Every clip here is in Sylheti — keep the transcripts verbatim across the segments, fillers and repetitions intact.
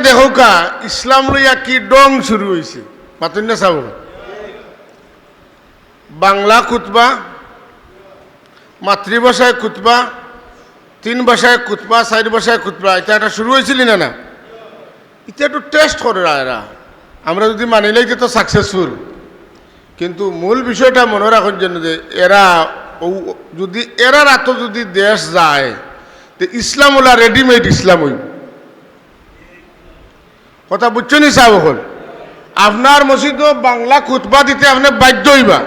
দেখউক্কা, ইসলাম লইয়া কি ঢং শুরু অইছে। মাতইন না চাবো? বাংলা খুতবা, মাতৃভাষায় খুতবা, তিন ভাষায় খুতবা, চাইর ভাষায় খুতবা, ইটা একটা শুরু অইছিল না, না? ইটা একটু টেস্ট কররা এরা। আমরা যুদি মানিলাই, ইটা তো সাকসেসফুল। কিন্তু মূল বিষয়টা মনো রাখইন যেন যে এরা, অউ, যুদি এরার আতো যুদি দেশ যায়, তে ইসলাম অলা রেডিমেড ইসলাম অইবো। কথা বুঝছইন নি চাবো অকল? আপনার মসজিদো বাংলা খুতবা দিতে আপনে বাধ্য অইবা,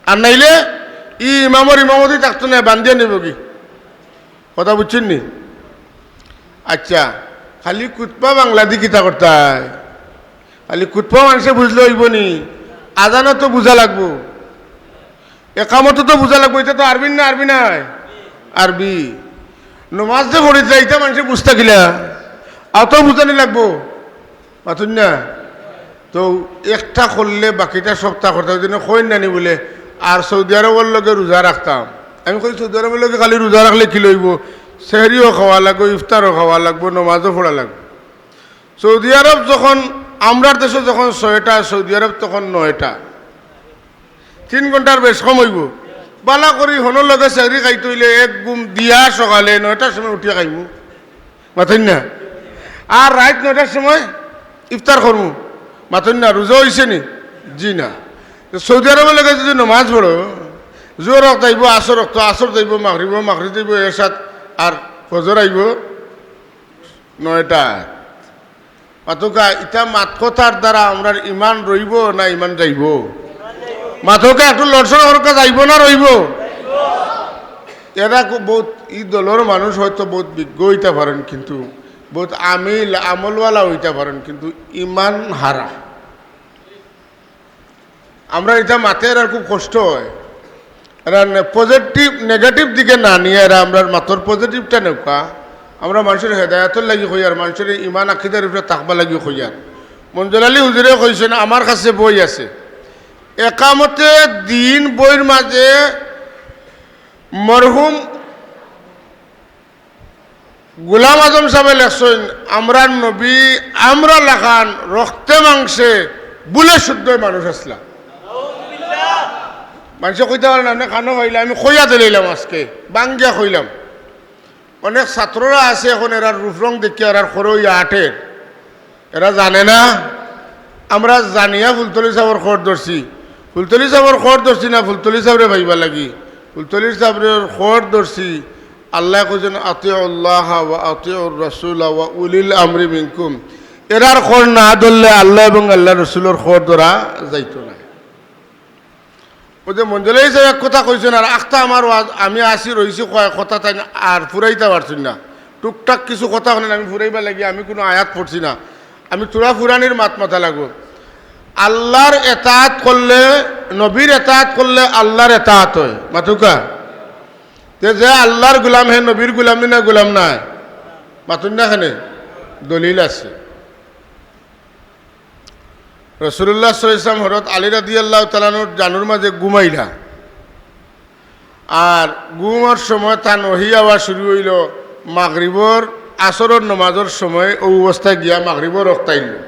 আর নাইলে ই ইমামর ইমামতি থাকতো নায়, বান্দিয়া নিবোগি। কথা বুঝছইন নি? আচ্ছা, খালি খুতবা বাংলাদি কিতা করতায়? খালি খুতবা মানষে বুঝলে অইবো নি? আজানো তো বুঝা লাগবো, একামতো তো বুঝা লাগবো। ইটা তো আরবি না, আরবি নায়? আরবি। নমাজ যে পড়িতরা, ইটা মানষে বুঝতা কিলা? অউ তো বুঝানি লাগবো। মাতইন না? তো একটা করলে বাকিটা সবতা করতা, ওই দিনে কইন নানি বুলে, আর সৌদি আরবর লগে রোজা রাখতাম। আমি কই, সৌদি আরবর লগে খালি রোজা রাখলে কিলা অইবো? সেহরিও খাওয়া লাগবো, ইফতারও খাওয়া লাগবো, নমাজও পড়া লাগবো। সৌদি আরব যখন, আমরার দেশো যখন ছয়টা, সৌদি আরব তখন নয়টা, তিন ঘন্টার বেশ কম অইবো। বালা করি হনর লগে সেহরি খাইতে অইলে এক ঘুম দিয়া সকালে নয়টার সময় উঠিয়া খাইমু। মাতইন না? আর রাইত নয়টার সময় ইফতার করমু। মাতইন না? রোজা অইছে নি? জি না। তো সৌদি আরবর লগে যুদি নমাজ পড়ো, জোহর অক্ত আইবো, আসর অক্ত, আসর যাইবো, মাগরিব, মাগরিব যাইবো, এশাত, আর ফজর আইবো নয়টাত। মাতউক্কা, ইতা মাত কথার দ্বারা আমরার ইমান রইবো না ইমান যাইবো? মাতউক্কা, একটু লড়চড় করউক্কা, যাইবো না রইবো? এরা খুব বউত, ই দলর মানুষ হয়তো বউত বিজ্ঞ অইতা পারইন, কিন্তু বউত আমিল, আমলওয়ালা অইতা পারইন, কিন্তু ইমান হারা। আমরা ইতা মাতে এরার খুব কষ্ট অয়। এরা নে-, পজিটিভ, নেগেটিভ দিকে না নিয়া এরা আমরার মাতর পজিটিভটা নেউক্কা। আমরা মানষর হেদায়াতর লাগি কইয়ার, মানষর ইমান আকিদার উপরে থাকবার লাগি কইয়ার। মঞ্জুর আলী হুজুরে কইছইন, আমার কাছে বই আছে, একামতে দিন বইর মাঝে মরহুম গোলাম আজম সাবে লেখছইন, আমরার নবী আমরা লাখান রক্তে মাংসে বুলে শুদ্ধ মানুষ আছলা। মানষে কইতা পারইন, আপনে কানো পাইলা, আমি কইয়া দিলাইলাম আজকে, বাঙ্গিয়া কইলাম। অনেক ছাত্ররা আছে অখন এরার রূপরং দেখিয়া এরার খরো অইয়া আটের। এরা জানে না, আমরা জানিয়া ফুলতলি সাবর খর ধরছি। ফুলতলি সাবর খর ধরছি না, ফুলতলি সাবরে পাইবার লাগি। ফুলতলি সাবর খর ধরছি। আল্লায় কইছইন, "আতিউল্লাহা ওয়া আতিউর রাসূলা ওয়া উলিল আমরি মিনকুম।" এরার খর না ধরলে আল্লাহ এবং আল্লাহর রসুলর খর ধরা যাইতো না। অউ যে মঞ্জুর আলী সাবে এক কথা কইছইন, আর আখতা আমার ওয়াজ, আমি আসি রইছি কয় কথা তাইন আর ফুরাইতা পারছইন না। টুকটাক কিছু কথা কইন, আমি ফুরাইবার লাগি আমি কুনু আয়াত পড়ছি না, আমি থুড়া ফুরানির মাত মাতা লাগবো। আল্লার এতাআত করলে, নবীর এতাআত করলে আল্লার এতাআত অয়। মাতউক্কা? তে যে আল্লার গোলাম, হে নবীর গোলাম নি না গোলাম নায়? মাতইন না কেনে? দলিল আছে। রাসূলুল্লাহ সাল্লাল্লাহু আলাইহি ওয়াসাল্লাম হযরত আলী রাদিয়াল্লাহু তাআলা আনহুর জানুর মাঝে ঘুমাইলা। আর ঘুমর সময় তান ওহি আওয়া শুরু অইলো, মাগরিবর, আসরর নমাজর সময় অউ অবস্থায় গিয়া মাগরিবর অক্ত আইলো।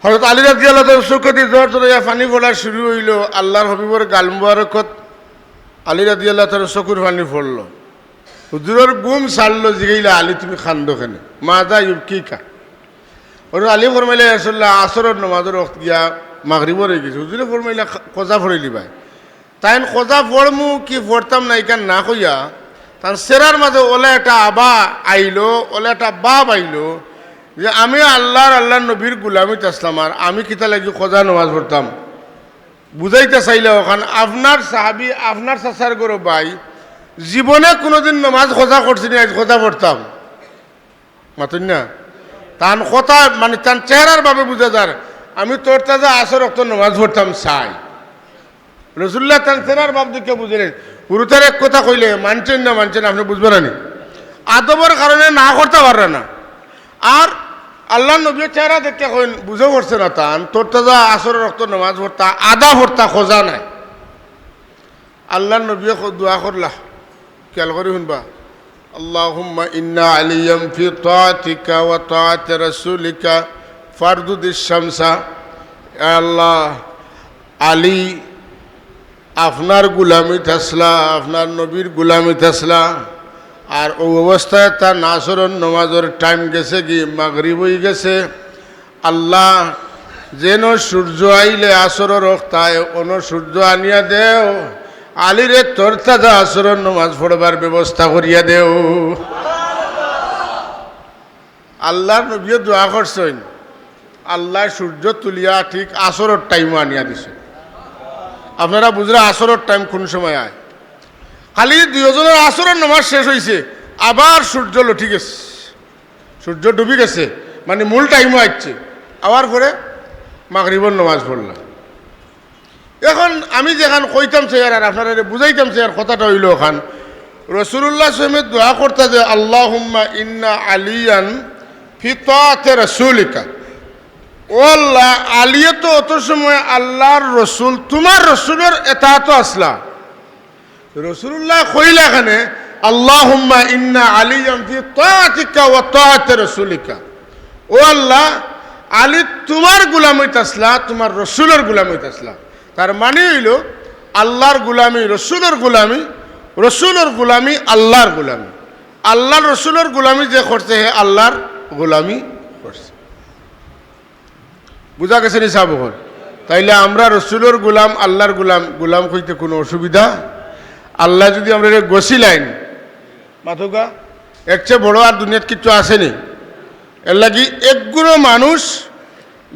হযরত আলী রাদিয়াল্লাহু তাআলা চউখেদি জর জর অইয়া পানি পড়া শুরু অইলো। আল্লার হাবিবর গাল মুবারকত আলী রাদিয়াল্লাহু তাআলা চকুর পানি পড়লো। হুজুরর ঘুম ছাড়লো, জিগাইলা, "আলী, তুমি কান্দো কেনে? মাযা ইউবকিকা?" হযরত আলী ফরমাইলা, "ইয়া রাসূলুল্লাহ, আসরর নমাজর অক্ত গিয়া মাগরিবর অইগেছে।" হুজুরে ফরমাইলা, "কা-, কাজা পড়িলিবায়।" তাইন কাজা পড়মু কি পড়তাম না, ইখান না কইয়া, তান চেহারার মাঝে অলা একটা আভা আইলো, অলা একটা ভাব আইলো যে, "আমি আল্লার, আল্লার নবীর গোলামিত আছলাম, আর আমি কিতা লাগি কাজা নমাজ পড়তাম?" বুঝাইতা চাইলা অখান, আপনার সাহাবী, আপনার চাচার ঘরর ভাই, জীবনে কুনুদিন নমাজ কাজা করছে নি, আইজ কাজা পড়তাম। মাতইন না? তান কথা, মানে, তান চেহারার ভাবে বুঝা যার, আমি তরতাজা আসর অক্ত নমাজ পড়তাম চাই। রাসূলুল্লাহ তান চেহারার ভাব দেখিয়া বুঝিলেন। হুরুতার এক কথা কইলে মানছইন না মানছইন, আপনে বুঝবা না নি? আদবর কারণে না করতা পাররা না। আর আল্লার নবীর চেহারা দেখিয়া কইন, বুঝা পড়ছে না তান, তরতাজা আসরর অক্ত নমাজ পড়তা, আধা পড়তা, কাজা নায়। আল্লার নবীয়ে ক-, দোয়া করলা, খেয়াল করি হুনবা, اللهم إن عليا في طاعتك وطاعة رسولك فاردد الشمس. আল্লাহ, আলী আপনার গুলামিত আছলা, আপনার নবীর গুলামিত আছলা, আর অউ অবস্থায় তান আসরর নমাজর টাইম গেছেগি, মাগরিব অইগেছে। আল্লাহ, যেন সূর্য আইলে আসরর অক্তায় অনো সূর্য আনিয়া দেও, আলীরে তরতাজা আসরর নমাজ পড়বার ব্যবস্থা করিয়া দেও। আল্লার নবীয়ে দোয়া করছইন, আল্লায় সূর্য তুলিয়া ঠিক আসরর টাইমো আনিয়া দিছইন। আপনারা বুঝরা আসরর টাইম কুন সময় আয়? খালি দুইওজনর আসরর নমাজ শেষ অইছে, আবার সূর্য লটি গেছে, সূর্য ডুবি গেছে, মানে মূল টাইমো আইছে। আওয়ার পরে মাগরিবর নমাজ পড়লা। এখন আমি যেখান কইতাম চাইয়ার আর আপনারারে বুঝাইতাম চাইয়ার কথাটা অইলো অখান, রাসুলুল্লাহ সাল্লামে দোয়া করতা যে, "আল্লাহুম্মা ইন্না আলিয়ান ফি তাআতি রাসুলিকা।" ও আল্লাহ, আলিয়ে তো অত সময় আল্লার রসুল, তুমার রসুলর এতাআতো আছলা। রাসুলুল্লায় কইলা কেনে, "আল্লাহুম্মা ইন্না আলিয়ান ফি তাআতিকা ওয়া তাআতি রাসুলিকা।" ও আল্লাহ, আলী তুমার গুলামিত আছলা, তুমার রসুলর গুলামিত আছলা। তার মানে অইলো, আল্লার গুলামি রসুলর গুলামি, রসুলর গুলামি আল্লার গুলামি। আল্লার রসুলর গুলামি যে করছে, হে আল্লার গুলামি করছে। বুঝা গেছে নি সাব অকল? তাইলে আমরা রসুলর গুলাম, আল্লার গুলাম, গুলাম কইতে কুনু অসুবিধা? আল্লায় যুদি আমরারে গছিলাইন, মাতউক্কা, এর চেয়ে বড় আর দুনিয়াত কিচ্ছু আছে নি? এরলাগি একগুলো মানুষ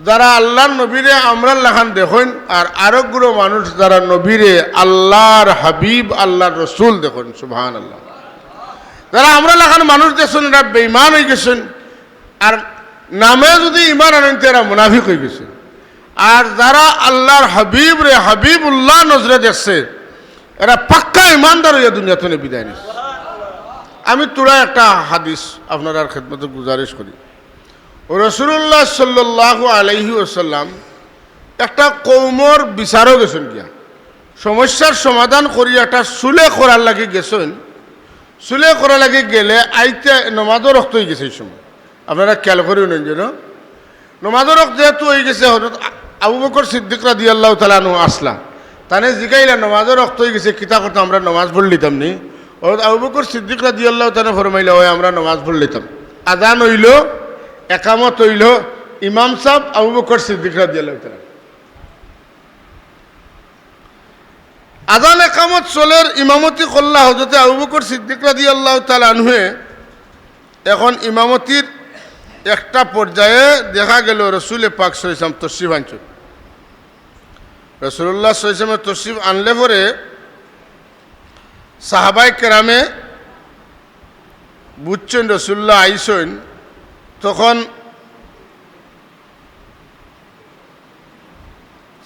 যারা আল্লার নবীরে আমরার লাখান দেখইন, আর আরকগুলো মানুষ যারা নবীরে আল্লার হাবিব, আল্লার রসুল দেখইন। সুবহানাল্লাহ। যারা আমরার লাখান মানুষ দেখছইন, এরা বেইমান অইগেছইন। আর নামে যুদি ইমান আনইন, তে এরা মুনাফিক অইগেছইন। আর যারা আল্লার হাবিবরে হাবিবুল্লাহ নজরে দেখছে, এরা পাক্কা ইমানদার অইয়া দুনিয়া থনে বিদায় নিছে। আমি থুড়া একটা হাদিস আপনারার খেদমতো গুজারিশ করি। রাসুলুল্লাহ সাল্লাল্লাহু আলাইহি ওয়াসাল্লাম একটা কওমর বিচারো গেছইন গিয়া, সমস্যার সমাধান করি একটা সুলে করার লাগি গেছইন। সুলে করার লাগি গেলে আইতে নমাজর অক্ত অইগেছে। ই সময় আপনারা খেয়াল করিও না যেন, নমাজর অক্ত যেহেতু অইগেছে, হযরত আ-, আবু বকর সিদ্দিক রাদিয়াল্লাহু তাআলা আনহু আছলা। তানে জিগাইলা, "নমাজর অক্ত অইগেছে, কিতা করতাম, আমরা নমাজ পড়লিতাম নি?" হযরত আবু বকর সিদ্দিক রাদিয়াল্লাহু তাআলা আনহু ফরমাইলা, "অয়, আমরা নমাজ পড়লিতাম।" আজান অইলো, একামত অইলো, ইমাম সাব আবু বকর সিদ্দিক রাদিয়াল্লাহু তাআলা আনহু। আজান একামত চলের, ইমামতি করলা হযরতে আবু বকর সিদ্দিক রাদিয়াল্লাহু তাআলা আনহুয়ে। এখন ইমামতির একটা পর্যায়ে দেখা গেল রসুলে পাক সাল্লাল্লাহু আলাইহি ওয়াসাল্লাম তশরিফ আনছইন। রাসুলুল্লাহ সাল্লাল্লাহু আলাইহি ওয়াসাল্লামে তশরিফ আনলে পরে সাহাবায়ে কেরামে বুঝছইন রাসুলুল্লাহ আইছইন, তখন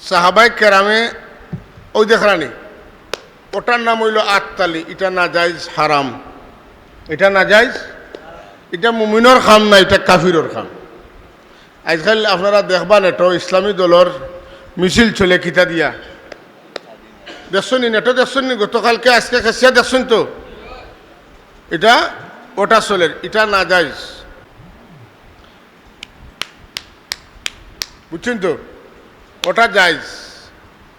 সাহাবায়ে কেরামে, অউ দেখরা নি, অটার নাম অইলো আততালি, ইটা নাজাইজ, হারাম। ইটা নাজাইজ, ইটা মুমিনর কাম না, ইটা কাফিরর কাম। আইজকাইল আপনারা দেখবা নেটো ইসলামী দলর মিছিল চলে কিতা দিয়া। দেখছইন নি নেটো, দেখছইন নি গতকালকে, আইজকে কেসিয়া দেখছইন তো? ইটা অটা চলের, ইটা নাজাইজ। বুঝছইন তো? অটা জাইজ।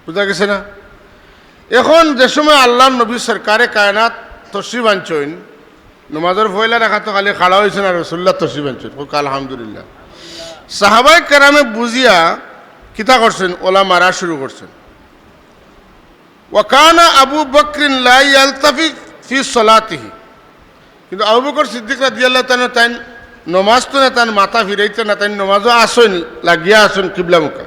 বুঝা গেছে না? এখন যে সময় আল্লার নবী সরকারে কায়নাত তশরিফ আনছইন, নমাজর পয়লা রাকাতো খালি খাড়া অইছইন আর রাসুলুল্লাহ তশরিফ আনছইন। কউক্কা আলহামদুলিল্লাহ। সাহাবায়ে কেরামে বুঝিয়া কিতা করছইন? অলা মারা শুরু করছইন। ওয়া কানা আবু বকরিন লা ইয়ালতাফিত ফি সালাতিহি। কিন্তু আবু বকর সিদ্দিক রাদিয়াল্লাহু তাআলা আনহু তাইন নমাজ থনে তান মাথা ফিরাইতা না, তাইন নমাজো আছইন, লাগিয়া আছইন কিবলামুখা।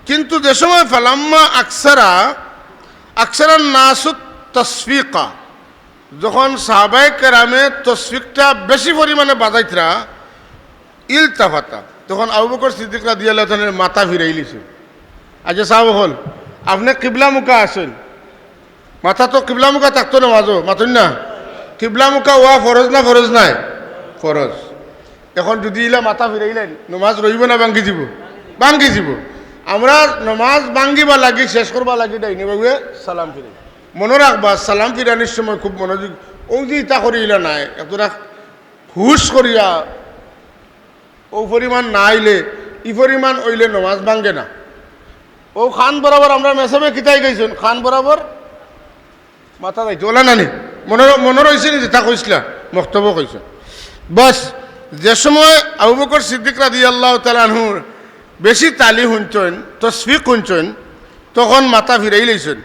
কিন্তু যে সময় ফালাম্মা আকসারা, আকসারান নাসু তাসফিকা, যখন সাহাবায়ে কেরামে তসফিকটা বেশি পরিমাণে বাজাইতরা, ইলতাফাতা, তখন আবু বকর সিদ্দিক রাদিয়াল্লাহু তাআলা আনহুর মাথা ফিরাইলিছে। আচ্ছা সাব অকল, আপনে কিবলামুখা আছইন, মাথা তো কিবলামুখা থাকতো নমাজো, মাতইন না? কিবলামুখা অওয়া ফরজ না ফরজ নায়? ফরজ। এখন যুদি ইলা মাথা ফিরাইলাইন, নমাজ রইবো না ভাঙ্গি যিবো? ভাঙ্গি যিবো। আমরা নমাজ ভাঙ্গিবার লাগি, শেষ করবার লাগি ডাইনে বাউয়ে সালাম ফিরাই। মনো রাখবা, সালাম ফিরানির সময় খুব মনোযোগ, অউ যে ইতা করিলা নায়, এতটা হুশ করিয়া অউ পরিমাণ না আইলে, ই পরিমাণ অইলে নমাজ ভাঙ্গে না। অউ কান বরাবর আমরা মেসাবে কিতা শিখাইছইন, কান বরাবর মাথা যাইতো, অলা নানি? মনো, মনো রইছে নি যেতা কইছলা? মক্তবো কইছইন। বাস, যে সময় আবু বকর সিদ্দিক রাদিয়াল্লাহু তাআলা আনহুর বেশি তালি হুনছইন, তসফিক হুনছইন, তখন মাথা ফিরাই লইছইন।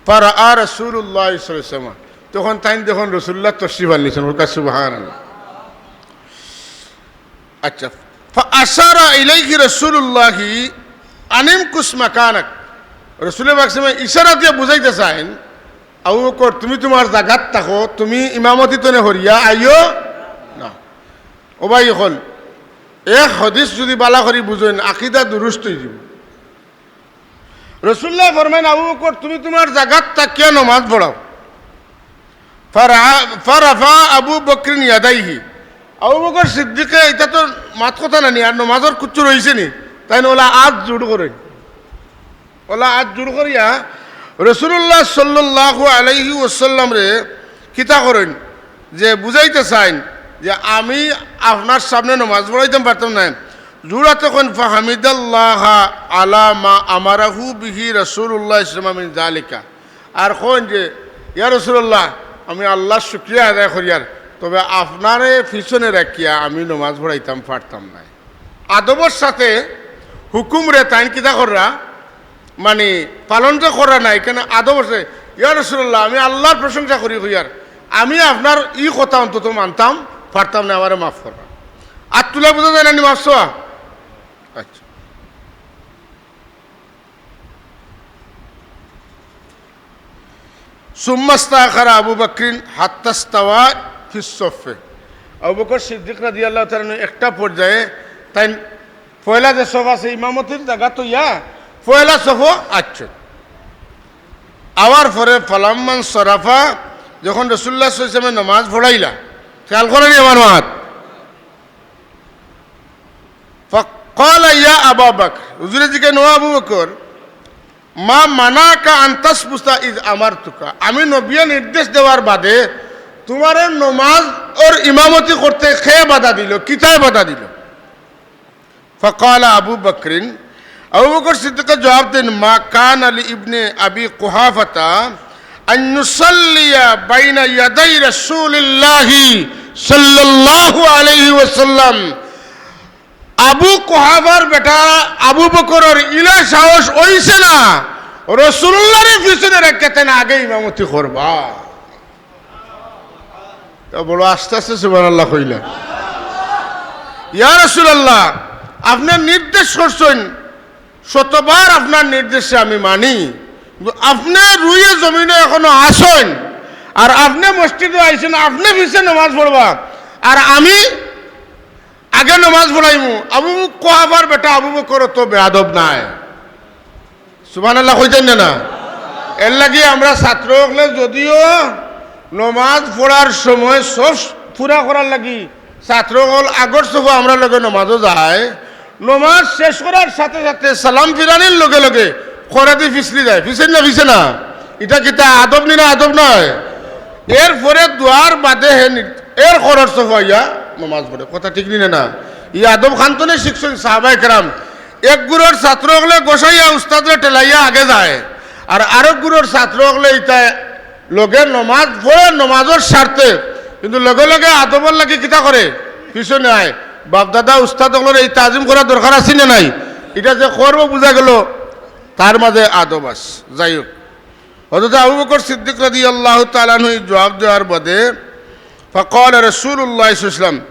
ফারাআ রাসূলুল্লাহ সাল্লাল্লাহু আলাইহি ওয়াসাল্লাম, তখন তাইন দেখইন রাসূলুল্লাহ তশরিফ আনলিছইন। বলকা সুবহানাল্লাহ। আচ্ছা, ফাআশারা ইলাইহি রাসূলুল্লাহি আনিমকুস মাকানাক। রাসূলে পাক সাল্লাল্লাহু আলাইহি ওয়াসাল্লাম ইশারা দিয়া বুঝাইতা চাইন, "আবু বকর, তুমি তুমার জাগাত থাকো, তুমি ইমামতি তনে হরিয়া আইও না।" ও ভাই অকল, এক হাদিস যুদি বালা করি বুঝইন, আকিদা দুরুস্ত অইযিবো। রাসূলুল্লায় ফরমাইন, "আবু বকর, তুমি তুমার জাগাত থাকিয়া নমাজ পড়াও।" ফারা-, ফারাফা আবু বকরিন ইয়াদাইহি। আবু বকর সিদ্দিকে, ইতা তো মাত কথা নানি, আর নমাজর কুচ্ছু রইছে নি, তাইন অলা আত জুড় করইন, অলা আত জুড় করিয়া রাসূলুল্লাহ সাল্লাল্লাহু আলাইহি ওয়াসাল্লামরে কিতা করইন, যে বুঝাইতা চাইন যে আমি আপনার সামনে নমাজ পড়াইতাম পারতাম নায়। জুড় আতে কইন, "ফাহামিদাল্লাহা আলা মা আমারাহু বিহি রাসূলুল্লাহ সাল্লাল্লাহু আলাইহি ওয়াসাল্লাম মিন যালিকা।" আর কইন যে, "ইয়া রাসূলুল্লাহ, আমি আল্লাহর শুকরিয়া আদায় করিয়ার, তবে আপনারে পিছনে রাখিয়া আমি নমাজ পড়াইতাম পারতাম নায়।" আদবর সাথে হুকুমরে তাইন কিতা কররা, মানে, পালন যে কররা নায়, কেনে আদবর সাথে, "ইয়া রাসূলুল্লাহ, আমি আল্লাহর প্রশংসা করি কইয়ার, আমি আপনার ই কথা অন্তত মানতাম পারতাম নায়, আমারে মাফ করবা।" আত তুলা বুঝা যায় না নি মাফ চাওয়া? আচ্ছা। সুম্মা ইস্তাখারা আবু বকরিন হাত্তা ইস্তাওয়া ফিস সফে। আবু বকর সিদ্দিক রাদিয়াল্লাহু তাআলা আনহু একটা পর্যায়ে তাইন পয়লা যে সফ আছে ইমামতির জাগা থইয়া পয়লা সফো আইছইন। আওয়ার পরে ফালাম্মান সরাফা, যখন রাসূলুল্লাহ সাল্লাল্লাহু আলাইহি ওয়াসাল্লামে নমাজ পড়াইলা, খেয়াল করইন নি আমার মাত, ফাকালা ইয়া আবা বকর, হুজুরে জিগাইন, "ও আবু বকর, মা মানাকা আন তাসবুতা ইজ আমারতুকা?" আমি নবিয়ে নির্দেশ দেওয়ার বাদে তুমারে নমাজর ইমামতি করতে কে বাধা দিল, কিতায় বাধা দিল? ফাকালা আবু বকরিন, আবু বকর সিদ্দিকে জবাব দেন, "মা কানা লি ইবনে আবি কুহাফাতা আন ইউসাল্লিয়া বাইনা ইয়াদাই রাসূলিল্লাহি সাল্লাল্লাহু আলাইহি ওয়াসাল্লাম।" আবু কুহাফার বেটা আবু বকরর ইলা সাহস অইছে না, রাসূলুল্লাহরে পিছনে রাখিয়া তাইন আগে ইমামতি করবা। তে বড় আস্তে আস্তে সুবহানাল্লাহ কইলা। ইয়া রাসূলুল্লাহ, আপনে নির্দেশ করছইন, শতবার আপনার নির্দেশে আমি মানি, কিন্তু আপনে রুয়ে জমিনো এখনো আছইন, আর আপনে মসজিদো আইছইন, আপনে পিছে নমাজ পড়বা, আর আমি আগে নমাজ পড়াইমু। আবু কুহাফার বেটা আবু বকর অত বেয়াদব নায়। সুবহানাল্লাহ কইতাইন না, না? এরলাগি আমরা ছাত্র অকলে যদিও নমাজ পড়ার সময় সফ পুরা করার লাগি ছাত্র অকল আগর সফো আমরার লগে নমাজো যায়, নমাজ শেষ করার সাথে সাথে সালাম ফিরানির লগে লগে খরাদি ফিছলি যায়, ফিছইন না, ফিছে না? ইটা কিতা আদব নি না আদব নায়? এরপরে দোয়ার বাদে হে নি-, এর খরর সফো আইয়া নমাজ পড়ে, কথা ঠিক নি না, না? ই আদব খান থনে শিখছইন সাহাবায়ে কেরাম। এক গুরুর ছাত্র অকলে গোসাইয়া উস্তাদরে ঠেলাইয়া আগে যায়, আর আরক গুরুর ছাত্র অকলে ইতায় লগে নমাজ পড়ে, নমাজর স্বার্থে, কিন্তু লগে লগে আদবর লাগি কিতা করে? পিছনে আয়। বাপদাদা উস্তাদ অকলরে ই তাজিম করার দরকার আছে না নাই? ইটা যে করবো বুঝা গেল, তার মাঝে আদব আছে। যাই হোক, হযরত আবু বকর সিদ্দিক রাদিয়াল্লাহু তাআলা আনহু জবাব দেওয়ার বাদে, ফাকালা রাসূলুল্লাহ সাল্লাল্লাহু আলাইহি ওয়াসাল্লাম,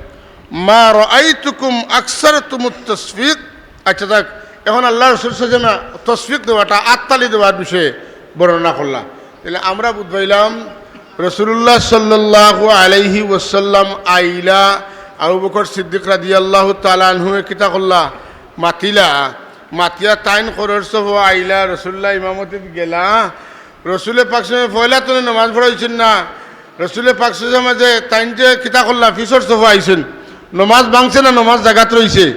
"মা রাআইতুকুম আকসারতুমুত তাসফিক।" আচ্ছা, যাক, এখন আল্লাহ রসুল সাল্লাল্লাহু আলাইহি ওয়াসাল্লাম তসফিক দেওয়াটা, আত্তালি দেওয়ার বিষয়ে বর্ণনা করলা। তাইলে আমরা বুঝ পাইলাম, রাসূলুল্লাহ সাল্লাল্লাহু আলাইহি ওয়াসাল্লাম আইলা, আবু বকর সিদ্দিক রাদিয়াল্লাহু তাআলা আনহুয়ে কিতা করলা? মাতিলা, মাতিয়া তাইন খরর সফো আইলা, রাসূলুল্লাহ ইমামতিত গেলা। রাসূলে পাক সাল্লাল্লাহু আলাইহি ওয়াসাল্লাম পয়লা তনে নমাজ পড়াইছইন না। রাসূলে পাক সাল্লাল্লাহু আলাইহি ওয়াসাল্লাম যে তাইন যে কিতা করলা, পিছর সফো আইছইন। নমাজ ভাঙছে না নমাজ জাগাত রইছে?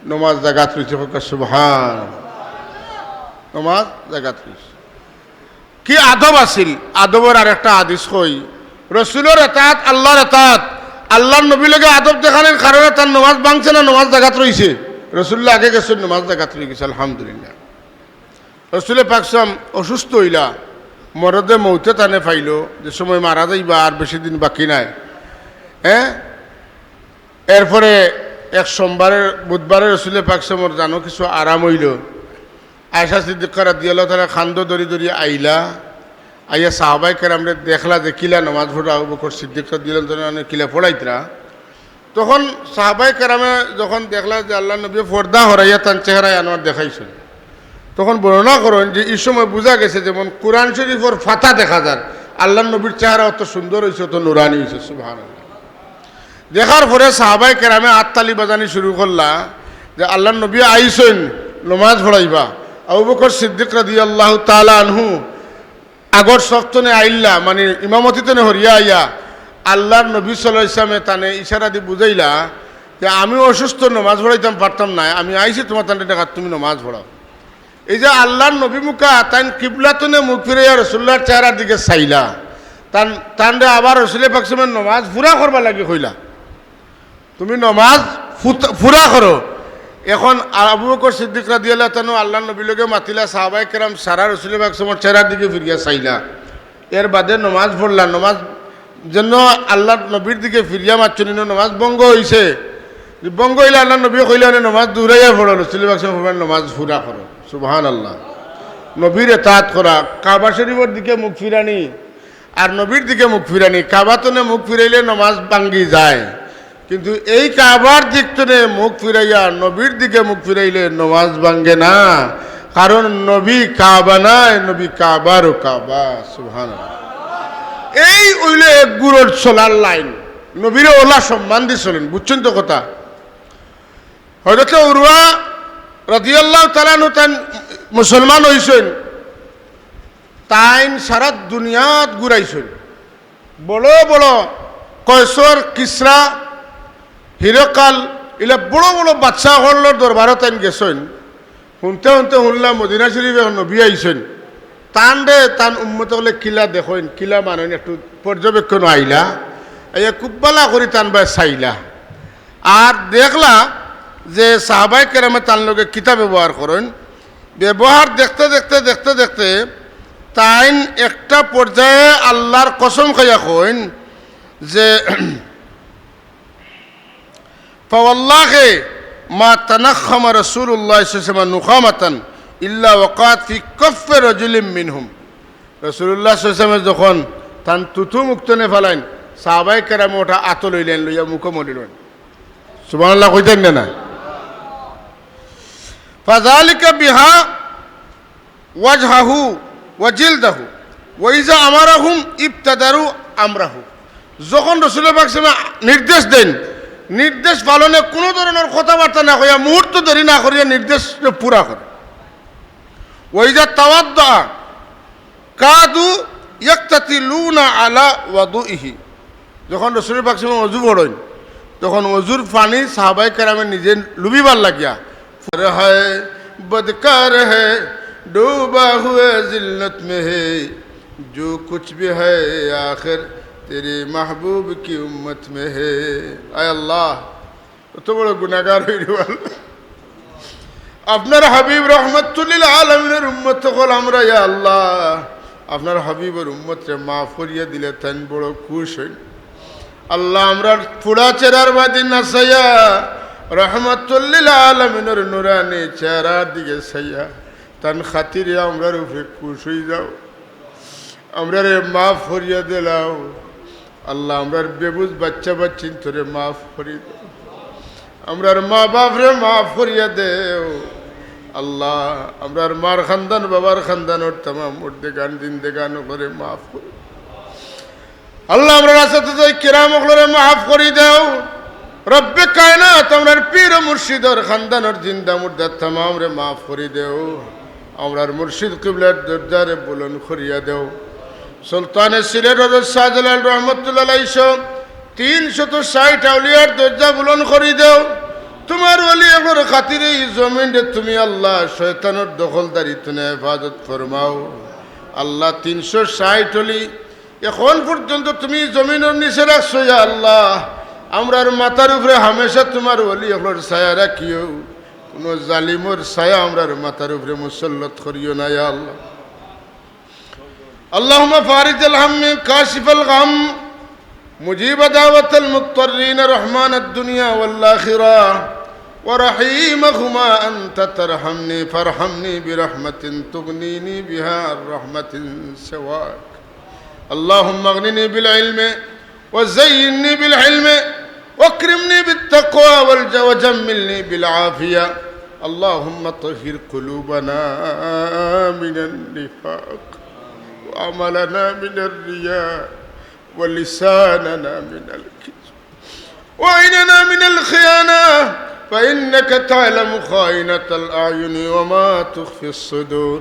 নমাজ জাগাত রইছে, কউক্কা সুবহান। নমাজ জাগাত রইছে। কি আদব আছিল? আদবর আরেকটা হাদিস কই, রসুলর এতাত, আল্লার এতাত। আল্লার নবীর লগে আদব দেখানির কারণে তান নমাজ ভাংছে না, নমাজ জাগাত রইছে। রসুল্লাহ আগে গেছইন, নমাজ জাগাত রইগেছে, আলহামদুলিল্লাহ। রসুলে পাক সাল্লাম অসুস্থ অইলা, মরদে মৌতে তানে পাইলো, যে সময় মারা যাইবা আর বেশি দিন বাকি নাই। হ্যাঁ, এরপরে এক সোমবারে, বুধবারে রসুলে পাক সাল্লামর জানো কিছু আরাম অইলো। আয়েশা সিদ্দিকা রাদিয়াল্লাহু তাআলা কান্দো ধরি ধরি আইলা, আইয়া সাহাবায়ে কেরামরে দেখলা যে কিলা নমাজ পড়া আবু বকর সিদ্দিক রাদিয়াল্লাহু তাআলা আনহু কিলা পড়াইতরা। তখন সাহাবায়ে কেরামে যখন দেখলা যে আল্লার নবী পর্দা হরাইয়া তান চেহারায় আনোয়ার দেখাইছইন, তখন বর্ণনা করইন যে ই সময় বুঝা গেছে যেমন কোরআন শরীফর পাতা দেখা যার, আল্লার নবীর চেহারা অত সুন্দর অইছে, অত নুরানি অইছে। সুবহানাল্লাহ। দেখার পরে সাহাবায়ে কেরামে আততালি বাজানি শুরু করলা যে আল্লার নবী আইছইন, নমাজ পড়াইবা। আবু বকর সিদ্দিক রাদিয়াল্লাহু তাআলা আনহু আগর সফ তনে আইলা, মানে ইমামতি তনে হরিয়া আইয়া আল্লার নবী সাল্লাল্লাহু আলাইহি ওয়াসাল্লামে তানে ইশারা দি বুঝাইলা যে আমি অসুস্থ, নমাজ পড়াইতাম পারতাম নায়, আমি আইছি তুমার তানরে দেখাত, তুমি নমাজ পড়াও। এই যে আল্লার নবী মুখা তাইন কিবলা তনে মুখ ফিরাইয়া রসুল্লাহর চেহারার দিকে চাইলা, তান, তানরে আবার রসুলে পাক সাল্লামে নমাজ পুরা করবার লাগি কইলা, তুমি নমাজ ফুত-, পুরা করো। এখন আবু বকর সিদ্দিক রাদিয়াল্লাহু তাআলা আনহু আল্লার নবীর লগে মাতিলা, সাহাবায়ে কেরাম সারা রসুলে পাক সাল্লামর চেহারার দিকে ফিরিয়া চাইলা, এর বাদে নমাজ পড়লা। নমাজ যেন আল্লার নবীর দিকে ফিরিয়া মাতছইন, নমাজ ভঙ্গ অইছে। ভঙ্গ অইলে আল্লার নবী কইলা, "আরে নমাজ দুহরাইয়া পড়ো", রসুলে পাক সাল্লামে ফরমাইন, "নমাজ পুরা করো।" সুবহানাল্লাহ। নবীর এতাত করা, কাবা শরীফর দিকে মুখ ফিরানি, আর নবীর দিকে মুখ ফিরানি। কাবা তনে মুখ ফিরাইলে নমাজ ভাঙ্গি যায়, কিন্তু এই কাবার দিক তনে মুখ ফিরাইয়া নবীর দিকে মুখ ফিরাইলে নমাজ ভাঙ্গে না, কারণ নবী কাবা নায়, নবী কাবারও কাবা। সুবহানাল্লাহ। এই অইলে এক গুরুর চলার লাইন, নবীরে অলা সম্মান দি চলেন, বুঝছইন তো কথা? হযরতে উরওয়া রাদিয়াল্লাহু তাআলা আনহু তাইন মুসলমান অইছইন, তাইন সারা দুনিয়াত ঘুরাইছইন। বড় বড় কয়সর, কিসরা, হিরকাল, ইলা বড় বড় বাদশা অকলর দরবারো তাইন গেছইন। হুনতে হুনতে হুনলা মদিনা শরীফো এক নবী আইছইন। তানরে তান উম্মত অকলে কিলা দেখইন, কিলা মানইন, একটু পর্যবেক্ষণ আইলা। আইয়া খুব ভালা করি তান বায় চাইলা। আর দেখলা যে সাহাবায়ে কেরামে তান লগে কিতা ব্যবহার করইন। ব্যবহার দেখতে দেখতে, দেখতে দেখতে তাইন একটা পর্যায়ে আল্লার কসম খাইয়া কইন যে, "ফাওয়াল্লাহি মা তানাখখামা রাসূলুল্লাহ সাল্লাল্লাহু আলাইহি ওয়াসাল্লাম নুখামাতান ইল্লা ওয়াকাআত ফি কাফফি রাজুলিম মিনহুম।" রাসূলুল্লাহ সাল্লাল্লাহু আলাইহি ওয়াসাল্লামে যখন তান থুথু মুখ তনে ফালাইন, সাহাবায়ে কেরামে ওটা আতো লইলেন, লইয়া মুখো মলিলেন। সুবহানাল্লাহ কইতেন না, না? ফাযালিকা বিহা ওয়াজহাহু ওয়া জিলদাহু ওয়া ইযা আমারাহুম ইবতাদারু আমরাহু। যখন রসুল পাক সাল্লাল্লাহু আলাইহি ওয়াসাল্লাম নির্দেশ দেন, নির্দেশ পালনে কোনো ধরনের কথাবার্তা না কইয়া, মুহূর্ত দেরি না করিয়া নির্দেশ পুরা করে। ওয়া ইযা তাওয়াদ্দা কাদু ইয়াকতাতিলুনা আলা ওয়াদুইহি। যখন রসুল পাক সাল্লাল্লাহু আলাইহি ওয়াসাল্লাম অজু পড়ইন, তখন অজুর পানি সাহাবায়ে কেরামে নিজে লুবিবার লাগিয়া, "ফর হ্যায়, বদকার হ্যায়, ডুবা হুয়ে জিল্লত মে হ্যায়, জো কুছ ভি হ্যায় আখির তেরে মাহবুব কি উম্মত মে হ্যায়।" আয় আল্লাহ, অত বড় গুনাহগার অইরে আল্লাহ। আপনার হাবিব রহমাতুল্লিল আলামিনর উম্মত অকল আমরা, ইয়া আল্লাহ, আপনার হাবিবর উম্মতরে মাফ করিয়া দিলে তাইন বড় খুশ অইন। আল্লাহ, আমরার পুড়া চেহারার বাদি না চাইয়া, রহমাতুল্লিল আলামিনর নুরানি চেহারার দিকে চাইয়া, তান খাতিরে আমরার উপরে খুশ অই যাও। আমরারে মাফ করিয়া দিলাও। আল্লাহ, আমরার বেবুঝ বাচ্চা বাচ্চিন্তরে মাফ করি দেও। আমরার মা বাপরে মাফ করিয়া দেও। আল্লাহ, আমরার মার খান্দান, বাবার খান্দানর তামাম মুর্দেগান, জিন্দেগান অকলরে মাফ করি দেও। আল্লাহ, আমরার আসাতিজায়ে কিরাম অকলরে মাফ করি দেও। রব্বে কায়নাত, আমরার পীর ও মুর্শিদর খান্দানর জিন্দা মুর্দা তামামরে মাফ করি দেও। আমরার মুর্শিদ কিবলার দরজারে বুলন্দ করিয়া দেও। সুলতানে সিলেট হযরত শাহজালাল রহমতুল্লাহ আলাইহি সহ তিনশত ষাইট আউলিয়ার দরজা বুলন্দ করি দেও। তুমার ওলি অকলর খাতিরে ই জমিনরে তুমি আল্লাহ শয়তানর দখলদারি তনে হেফাজত ফরমাও। আল্লাহ, তিনশো ষাইট ওলি এখন পর্যন্ত তুমি জমিনর নিচে রাখছো, ইয়া আল্লাহ। আমরার মাথার উপরে হামেশা তুমার ওলি অকলর ছায়া রাখিও, কুনু জালিমর ছায়া আমরার মাথার উপরে মুসল্লত করিও না, ইয়া আল্লাহ। اللهم فارج الهم كاشف الغم مجيب دعوة المضطرين رحمن الدنيا والآخرة ورحيمهما أنت ترحمني فارحمني برحمة تغنيني بها عن رحمة سواك. اللهم اغنني بالعلم وزينني بالحلم واكرمني بالتقوى والج-، وجملني بالعافية. اللهم طهر قلوبنا من النفاق وعملنا من الرياء ولساننا من الكذب وعيننا من الخيانة، فإنك تعلم خائنة الأعين وما تخفي الصدور.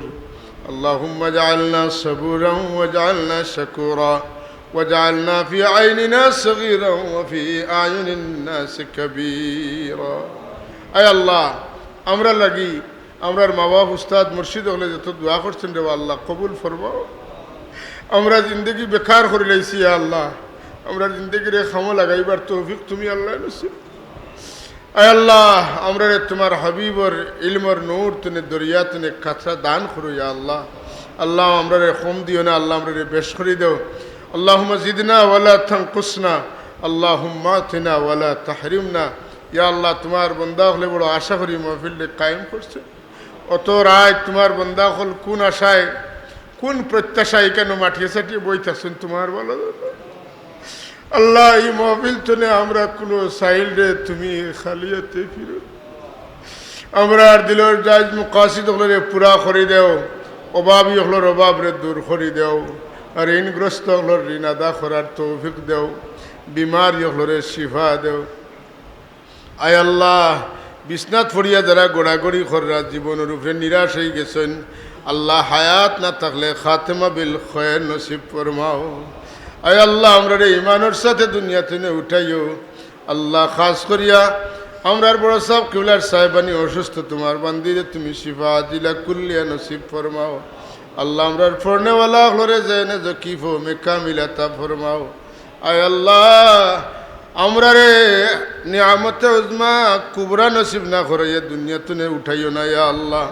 اللهم اجعلنا صبورا واجعلنا شكورا واجعلنا في عيننا صغيرا وفي أعين الناس كبيرا. আয় আল্লাহ, আমরার লাগি, আমরার মা বাপ, উস্তাদ, মুর্শিদ অকলে যত দোয়া করছইন রে আল্লাহ, কবুল ফরমাও। আমরা জিন্দেগি বেকার করিলাইছি, ইয়া আল্লাহ, আমরার জিন্দেগিরে কামো লাগাইবার তৌফিক তুমি আল্লাহ নসিব। আয় আল্লাহ, আমরারে তুমার হাবিবর ইলমর নূর তনে, দরিয়া তনে কাতরা দান করো, ইয়া আল্লাহ। আল্লাহ, আমরারে কম দিও না, আল্লাহ, আমরারে বেশ করি দেও। اللهم زدنا ولا تنقصنا، اللهم أعطنا ولا تحرمنا. ইয়া আল্লাহ, তুমার বন্দা অকলে বড় আশা করি মহফিলরে কায়েম করছইন। অত রাইত তুমার বন্দা অকল কুন আশায়, কুন প্রত্যাশায় কেনে মাটিয়ে সাটিয়ে বই থাকছইন তুমার ভালা জানো। আল্লাহ, ই মহফিল তনে আমরা কুনু সাইলরে তুমি খালি আতে ফিরো। আমরার দিলর জায়েজ মাকাসিদ অকলরে পুরা করি দেও, অভাবী অকলর অভাবরে দূর করি দেও, আর ঋণগ্রস্ত অকলর ঋণ আদা করার তৌফিক দেও, বিমারি অকলরে শিফা দেও। আয় আল্লাহ, বিছনাত পড়িয়া যারা গড়াগড়ি কররা, জীবনর উপরে নিরাশ অইগেছইন, আল্লাহ, হায়াত না থাকলে খাতেমা বিল খয়ের নসিব ফরমাও। আয় আল্লাহ, আমরারে ইমানর সাথে দুনিয়া তনে উঠাইও। আল্লাহ, খাস করিয়া আমরার বড় সাব কিবলার সাহেবানি অসুস্থ, তুমার বান্দিরে তুমি শিফা আজিলা কুল্লিয়া নসিব ফরমাও। আল্লাহ, আমরার পড়নেওয়ালা অকলরে যেনে জকিফো মেকামিল আতা ফরমাও। আয় আল্লাহ, আমরারে নিয়ামতে উজমা কুবরা নসিব না করাইয়া দুনিয়া তনে উঠাইও না, ইয়া আল্লাহ।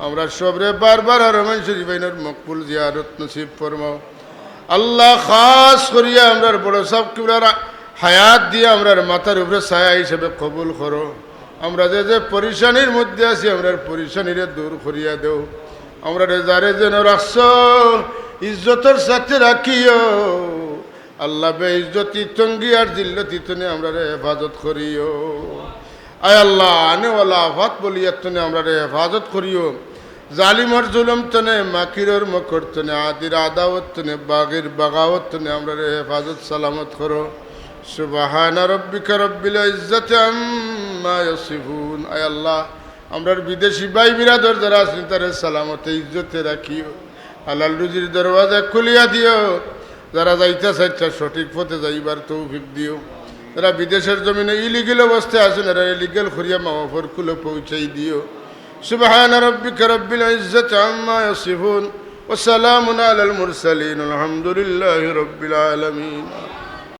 আমরার সবরে বারবার হারমাইন শরীফাইনর মকবুল জিয়ারত নসিব ফরমাও। আল্লাহ, খাস করিয়া আমরার বড় সাব কিবলার হায়াত দিয়া আমরার মাথার উপরে ছায়া হিসাবে কবুল করো। আমরা যে যে পরিশানির মধ্যে আছি, আমরার পরিশানিরে দূর করিয়া দেও। আমরারে যারে যেন রাখছো, ইজ্জতর সাথে রাখিও। আল্লাহ, বেইজ্জতি, তঙ্গি আর জিল্লতি তনে আমরারে হেফাজত করিও। আয় আল্লাহ, আনেওয়ালা আফাত বলিয়াত তনে আমরারে হেফাজত করিও। জালিমর জুলুম তনে, মাকিরর মকর তনে, আদির আদাওয়াত তনে, বাগির বাগাওয়াত তনে আমরারে হেফাজত সালামত করো। سبحان ربك رب العزة عما يصفون. আয় আল্লাহ, আমরার বিদেশি ভাই বিরাদর যারা আছইন, তারে সালামতে ইজ্জতে রাখিও। হালাল রুজির দরওয়াজা খুলিয়া দিও। যারা যাইতা চাইতা সঠিক পথে যাইবার তৌফিক দিও। যারা বিদেশর জমিনে ইলিগেল অবস্থায় আছইন, এরারে লিগেল করিয়া মা বাপর কুলো পৌঁছাই দিও। سبحان ربك رب العزة عما يصفون وسلام على المرسلين والحمد لله رب العالمين.